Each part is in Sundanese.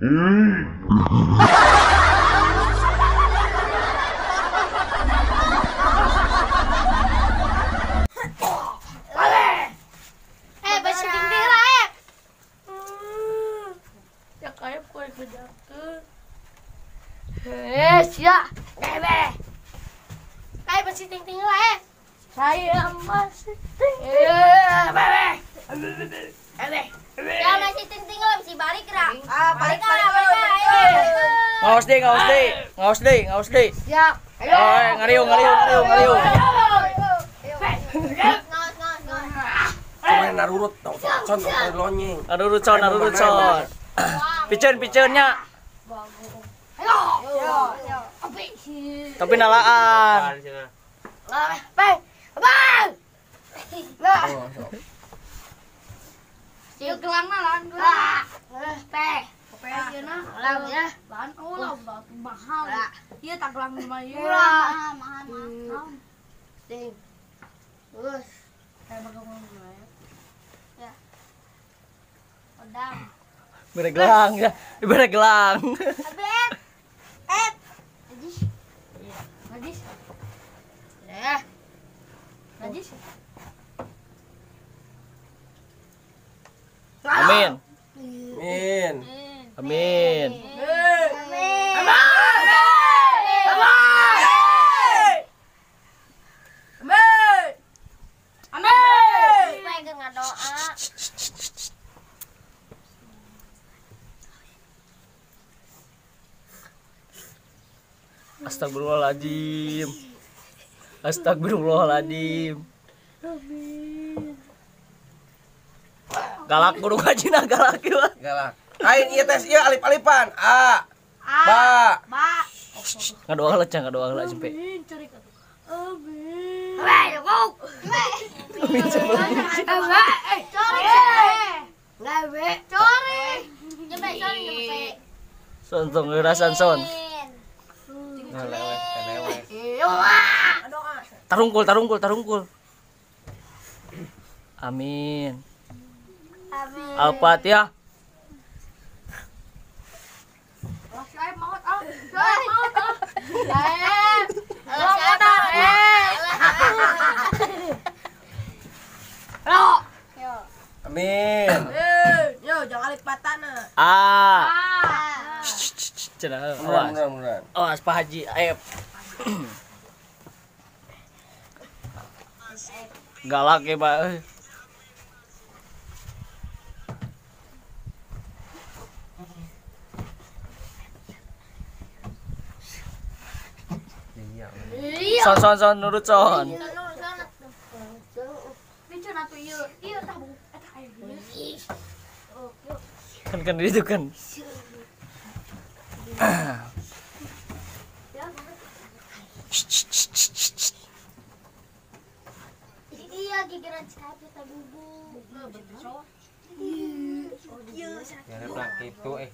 Masih tinggi lah eh. Ya kayak kue bejakeun. Sia. Bebe. Kayak masih tinggi lah eh. Saya masih tinggi. Bebe. Bebe. Ya masih tinggi lah masih balik gerak. Ah, balik balik. Ngaos deui, ngaos deui. Ngaos deui, ngaos deui. Siap. Ayo, ngariung, ngariung, ngariung, ngariung. Ngaos, ngaos, ngaos. Cuman narurut tong son tong lonyeng. Narurut son, narurut son. Piceun, piceunnya. Ayo. Tapi nalaan. Nah. Yuk gelangna lahan gelang. Pe. Pe ayeuna gelang ya. Lahan ulah mahal. Ieu tak gelang mah ieu. Mahal, mahal, mahal. Ding. Terus kayak bagaimana ya. Odang. Bere gelang ya. Bere gelang. Abeb. Eb. Najis. Najis. Eh. Najis. Amin. Amin. Amin. Amin. Amin. Amin. Pengen ngadoa. Astagfirullahaladzim. Astagfirullahaladzim. Amin. Galak guru ngajina galak ieu. Galak. Aing ieu tes ieu alip-alipan. A. Ba. Ba. Ngadoa heula cang, ngadoa heula jempe. Amin, cari atuh. Amin. Amin sebelum. Cori. Gawe. Cori. Jempe, cori jempe. Son tong ngerasan son. Tarungkul, tarungkul, tarungkul. Amin. Amin. Al-Fatihah. Amin. Yo, jangan lipatan. A. Cenah, awas. Awas Pak Haji Aep. Galak ya, Pak. Son son son nurut son. Kan kan itu kan. Iya gigiran cabe tabubu. Ya gitu eh.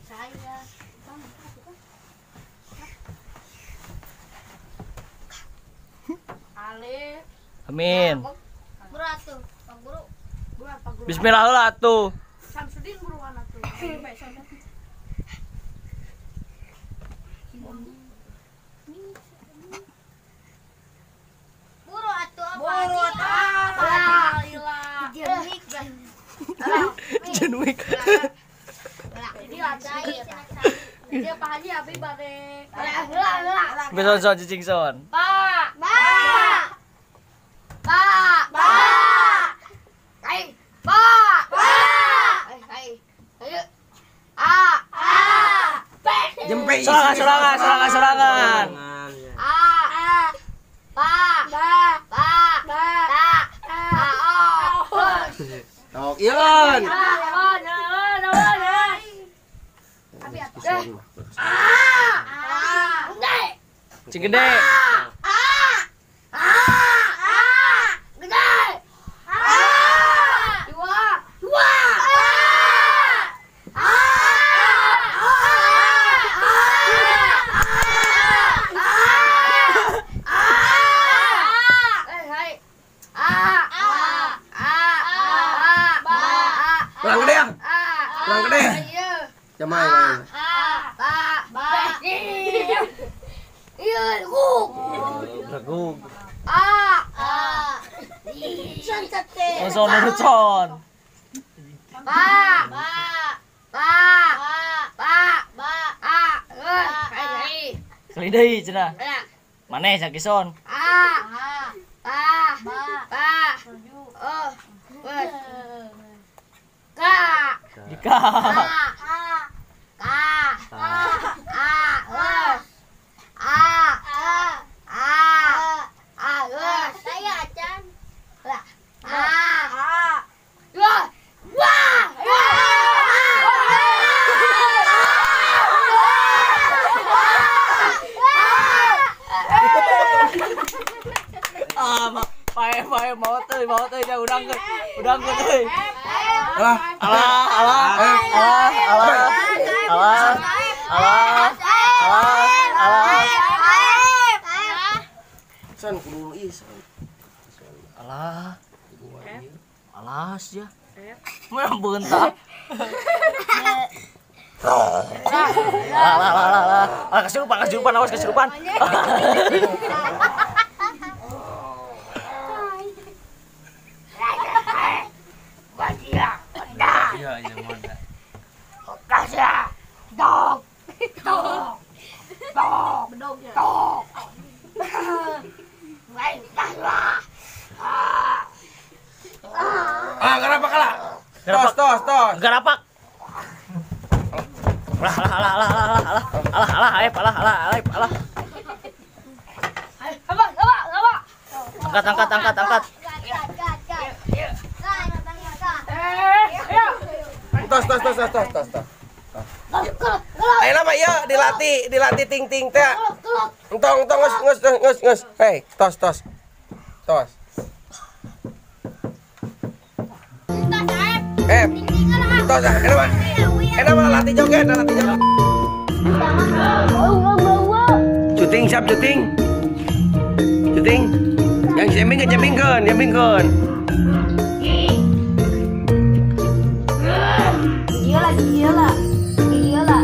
Saya Amin. Berat tuh, Pak Guru. Bismillah atuh. Samsudin buruan atuh. Buru atuh apa? Buru atuh. Jenwik. Jadi lacai. Dia Pak Haji abi bade. Son son cicing son. Pak. Ba. Ba. Ba. Ai. Ba. Ba. Ai. Ayo. A. A. P. Jempe. Serangan serangan serangan serangan. A. A. Ba. Ba. Ba. Ba. Ta. A. O. Tok ion. Cing gede. A. A. Gede. A. Dua. Dua. A. A. A. A. A. A. A. A. Kurang gede ya? A. Kurang gede. Jamai main. A ba ba. Iya, gug. Gug. A A. Son son. Ba ba ba ba ba a. Sekali deui cenah. Maneh cenah Kison. A A ba ba. Oh. K. K. K. A. A. A. A. Saya acan. Lah. A. Wah. Wah. Ah, pae pae maot euy nya urang euy. Alah, alah, alah, alah, alah. Alah, alah, alah, alah. Son kudu ieu son. Alah. Alas ya. Mah beuntak. Alah, alah, alah, alah. Ah, kesurupan, kesurupan, awas kesurupan. Iya, iya, mana. Dog. Dog. Dog. Dog. Ah, garapak lah. Tos, tos, tos. Garapak. Alah, alah, alah, alah, alah, alah, alah, ayo, alah, alah, alah, alah. Apa, apa, apa? Angkat, angkat, angkat, angkat. Tos, tos, tos, tos, tos, tos. Ayo lama ya, dilatih, dilatih ting-ting teh. Entong, entong, nges, nges, nges, nges. Hei, tos, tos, tos. Tos, enak mah, enak mah latih joget, latih joget. Cuting, siap cuting, cuting. Yang jemingkeun, jemingkeun, jemingkeun. Iyalah, iyalah, iyalah.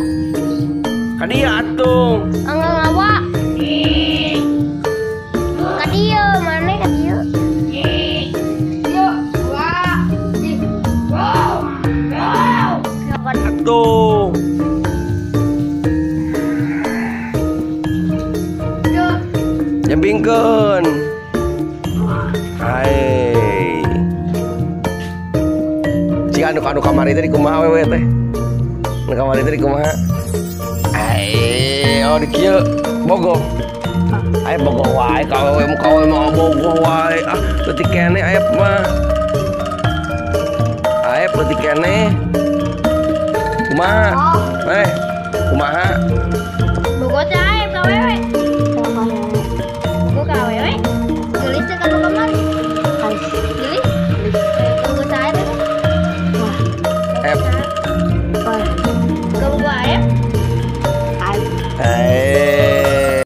Kadia atuh. Enggak ngawa. Kadia mana kadia? Yo, wah, wow, wow. Atuh. Yo. Jembingkeun. Hai. Jika anu anu kamari teh kumaha wewe teh? Anu kamari teh kumaha? Ai, oh di kieu bogoh. Aya bogoh wae ka wewe ka wewe mah bogoh wae. Ah, leutik keneh aya mah. Aya leutik keneh. Kumaha? Eh, kumaha? Bogoh teh aya ka wewe. Bogoh ka wewe. Geulis teh ka kamari. Geulis. Bogoh teh aya teh. F. Bogoh aya. Eh.